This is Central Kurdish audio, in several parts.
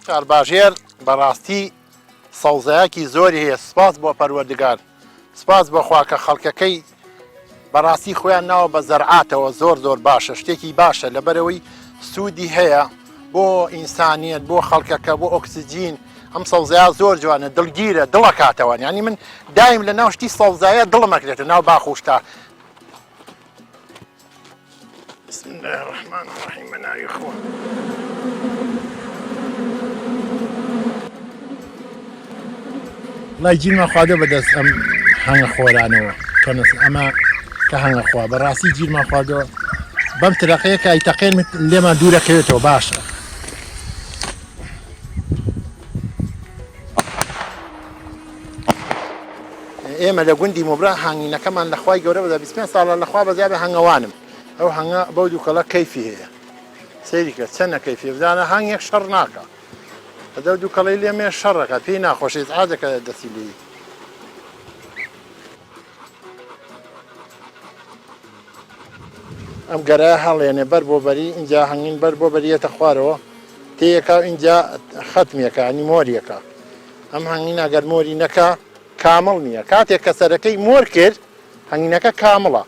شارباژێر بەڕاستی سەوزایەکی زۆری هەیە سپاس بۆ پەروەردگار سپاس بۆ خوا کە خەڵکەکەی بەڕاستی خۆیان ناوە بە زەرعاتەوە زۆر زۆر باشە شتێکی باشە لەبەرەوەی سوودی هەیە بۆ ئینسانیت بۆ خەڵکەکە بۆ ئۆکسجین ئەم سەوزەیە زۆر جوانە دڵگیرە دڵەکاتەوە یعنی من دایم لە ناو شتی سەوزایە دڵمەکرێتە ناو باخوشتا بسم الله الرحمن الرحیم بە ناوی خوا. وڵای گیرمان خواردوە بەدەست ئەم هەنگە خۆرانەوە کە نەس ئەمە کە هەنگە خوا بەڕاستی گیرمان خواردوە بەم ترەقەیە کە ئەیتەقێن لێمان دوورەکەوێتەوە باشە. ئێمە لە گوندی موبرا هەنگینەکەمان لە خوای گەورە بەدا 25 ساڵە لە خوا بەزیابێ هەنگەوانم ئەو هەنگە بەو دووکەڵە کەیفی هەیە سەیری کە چەنە کەیفی بزانە هەنگێک شەڕ ناکە ئەدە دووکەڵی لێمێ شەڕەکە پێی ناخۆشی ئازادەکە دەستی لێی ئەم گەرایە هەڵێنێ بەر بۆ بەری ئینجا هەنگین بەر بۆ بەریەتە خوارەوە تێیەکا و ئینجا خەتمیەکە ینی مۆریەکە ئەم هەنگین ئەگەر مۆری نەکا کامڵ نییە کاتێک کە سەرەکەی مۆر کرد هەنگینەکە کامڵە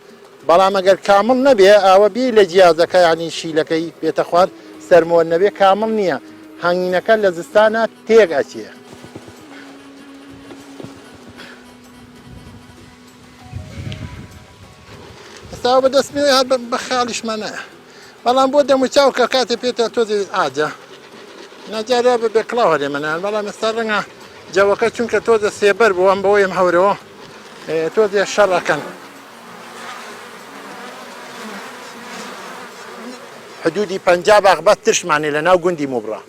بەڵام ئەگەر کامڵ نەبێ ئاوە بێ لە جیازەکە ینی شیلەکەی بێتە خوار سەرمۆر نەبێ کامڵ نییە هەنگینەکە لە زستانە تێک ئەچێ. ئێستا بە دەست مێ هەر بە خاڵیشمان نایە بەڵام بۆ دەموچاو کە کاتێ پێتە تۆزێ ئاجە ناجارە بە بێ کڵاو هەرێمەنان بەڵام ئێستا ڕەنگە جەوەکە چونکە تۆزە سێبەر بوو ئەم بەوەیم هەورەوە تۆزێ شەڕ ئەکەن حدودی 50 باخ بەس ترشمانێ لە ناو گوندی موبڕە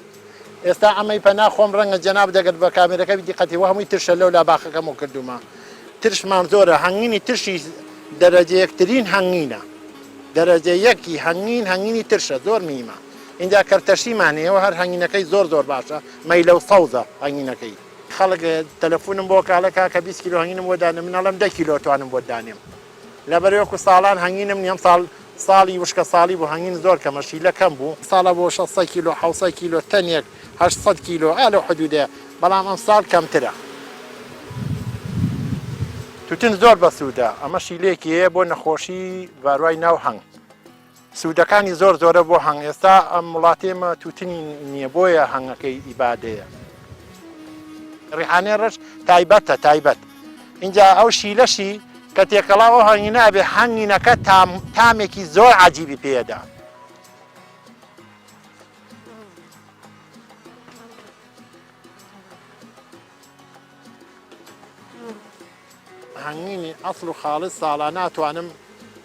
ئێستا ئەمەی پەنا خۆم ڕەنگە جەنابت ئەگەر بە کامێرەکە بی دیقەتی وە هەمووی ترشە لەولا باخەکەمەوە کردوومە ترشمان زۆرە هەنگینی ترشی دەرەجە یەکترین هەنگینە دەرەجە یەکی هەنگین هەنگینی ترشە زۆر مهمە اینجا کەرتەشیمان هەیە و هەر هەنگینەکەی زۆر زۆر باشە مەیلە و سەوزە هەنگینەکەی خەڵک تەلەفونم بۆ کاڵێ کاکە 20 کیلۆ هەنگینم بۆ دانێ من ئەڵێم 10 کیلۆ توانم بۆت دانێم لەبەر وەکو ساڵان هەنگینم نیە ئەمساڵ ساڵی وشکە ساڵی بوو هەنگین زۆر کەمە شیلە کەم بوو ساڵە بۆ 600 کیلۆ 700 کیلۆ تەنێک 800 کیلۆ ئا لەو حدودەیە بەڵام ئەمساڵ کەمترە. توتن زۆر بەسوودە ئەمە شیلەیەکی هەیە بۆ نەخۆشی باروای ناو هەنگ سوودەکانی زۆر زۆرە بۆ هەنگ ئێستا ئەم وڵاتی ئێمە تووتنی نییە بۆیە هەنگەکەی ئیبادەیە ڕیحانەی ڕەش تایبەتە تایبەت اینجا ئەو شیلەشی کە تێکەڵاو ئەو هەنگی نابێ هەنگینەکە تام تامێکی زۆر عجیبی پێدا هەنگوینی ئەسڵ و خاڵس ساڵانە ئەتوانم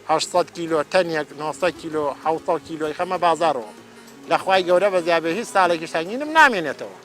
800 کیلۆ تەنێک 900 کیلۆ 700 کیلۆی خەمە بازاڕەوە لە خوای گەورە بەزیابێ هیچ ساڵێکیش هەنگوینم نامێنێتەوە.